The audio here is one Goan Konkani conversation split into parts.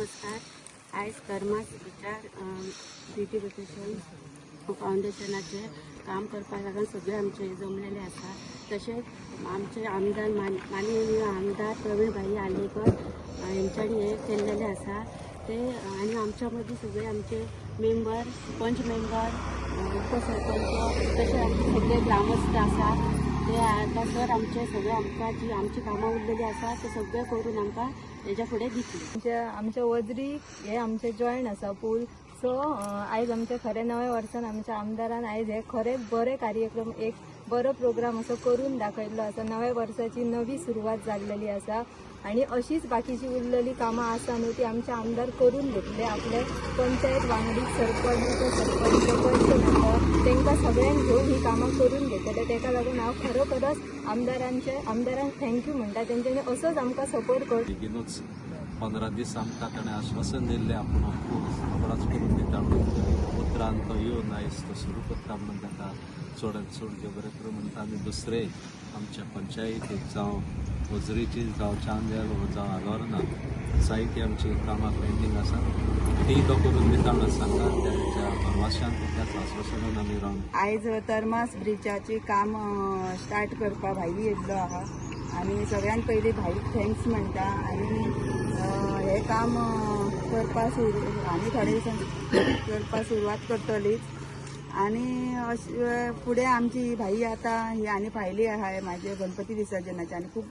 नमस्कार. आयज करमास विचार ब्युटिफिकेशन फावंडेशनाचें काम करपाक लागून सगळे आमचे जमलेले आसा. तशेंच आमचे आमदार माननीय आमदार प्रवीण भाई आर्लेकर हेंच्यांनी हें केल्लेलें आसा ते. आनी आमच्या मदीं सगळे आमचे मेंबर, पंच मेंबर, उपसरपंच, तशें आमचे सगळे ग्रामस्थ आसा. ते आतां सर आमचे सगळे आमकां जी आमची कामां उरलेली आसा ते सगळे करून आमकां हेज्या फुडें दितले. आमच्या आमच्या वजरी हे आमचे जॉयंट आसा पूल. सो आयज आमच्या खरें नव्या वर्सान आमच्या आमदारान आयज हे खरें बरे कार्यक्रम, एक बरो प्रोग्राम असो करून दाखयल्लो आसा. नव्या वर्साची नवी सुरवात जाल्लेली आसा आनी अशीच बाकीची उरलेली कामां आसा न्हू, ती आमचे आमदार करून घेतले. आपले पंचायत वांगडी, सरपंच, उपसरपंच, पंच मेंबर, तांकां सगळ्यांक घेवन ही कामां करून घेतले. तेका लागून हांव खरोखरच आमदारांक thank you म्हणटा. तेंच्यांनी असोच आमकां सपोर्ट कर. बेगीनूच 15 दीस आमकां ताणें आश्वासन दिल्लें, आपूण रोखडोच करून दिता म्हणून. उतरान तो येवन आयज तो सुरू करता म्हणून ताका चडांत चड देव बरें करूं म्हणटा. आनी दुसरें, आमच्या पंचायतीक जावं, वजरीची जावं, चांदेल जावं आलोर्ना, जायती आमची कामां पेंडींग आसा, ती तो करून दिता म्हणून सांगता. त्याच्या भरवशान, त्याच आश्वासनान आमी रावन आयज तरमास ब्रिजाची काम स्टार्ट करपा भाई येयल्लो आहा आनी सगळ्यान पयलीं भाईक thanks म्हणटा. आनी हें काम करपा सुरू आनी थोडे दिसान करपा सुरवात करतलीच. आनी अशें फुडें आमची भाई आतां ही आनी फायली आहाय म्हाजे गणपती विसर्जनाचे आनी खूब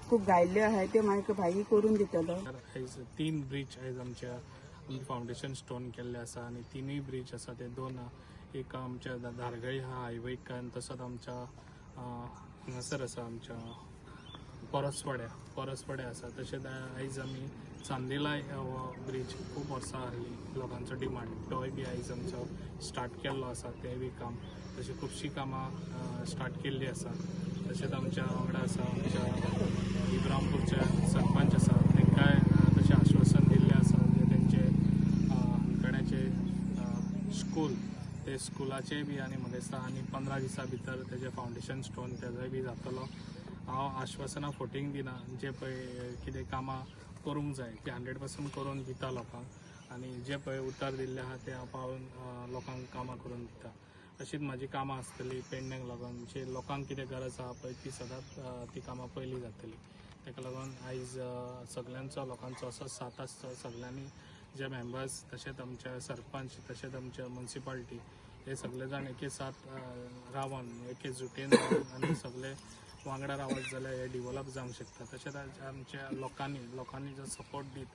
खूब घायल्ल्यो आहाय, त्यो मागीर भाई करून दितलो. आयज तीन ब्रीज आयज आमच्या फावंडेशन स्टोन केल्ले आसा आनी तिनूय ब्रीज आसा ते दोन, एक आमच्या धारगळी आहा हायवेक आनी तसोच आमच्या हांगासर आसा, आमच्या परसवाड्या आसा. तशेंच आयज आमी चांदेलाय हो ब्रीज खूब वर्सां आहली लोकांचो डिमांड, तोय बी आयज आमचो स्टार्ट केल्लो आसा तें बी काम. तशें खुबशीं कामां स्टार्ट केल्लीं आसा. तशेंच आमच्या वांगडा आसा आमच्या इब्रामपूरचे सरपंच आसा, तांकांय तशें आश्वासन दिल्लें आसा जे तेंचे हणखण्याचे स्कूल, ते स्कुलाचेय बी आनी म्हाका दिसता आनी 15 दिसां भितर तेजें फावंडेशन स्टोन तेजोय बी जातलो. हांव आश्वासनां फोटींग दिना. जे पळय कितें कामां करूंक जाय ती 100% करून दिता लोकांक आनी जे पळय उतर दिल्लें आहा तें हांव पावून लोकांक कामां करून दिता. अशीच म्हाजी कामां आसतली. पेडण्याक लागून जे लोकांक कितें गरज आहा पळय, ती सदांच ती कामां पयलीं जातली. ताका लागून आयज सगल्यांचो लोकांचो असो साथ आसचो. सगल्यांनी जे मेंबर्स, तशेंच आमचे सरपंच, तशेंच आमचे मुन्सिपाल्टी, हे सगळे जाण एके साथ रावन, एके जुटेन रावन आनी सगळे वांगडा रावत जाल्यार हे डिवलप जावंक शकता. तशेंच आज आमच्या लोकांनी जर सपोर्ट दीत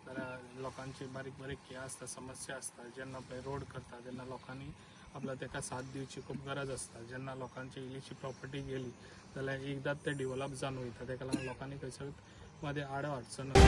जाल्यार लोकांची बारीक बारीक हे आसता, समस्या आसता, जेन्ना पळय रोड करता तेन्ना लोकांनी आपलो ताका साथ दिवची खूब गरज आसता. जेन्ना लोकांची इल्लीशी प्रॉपर्टी गेली जाल्यार एकदांच ते डिवलप जावन वयता. ताका लागून लोकांनी खंयसर मदें आडो हाडचो न्हय.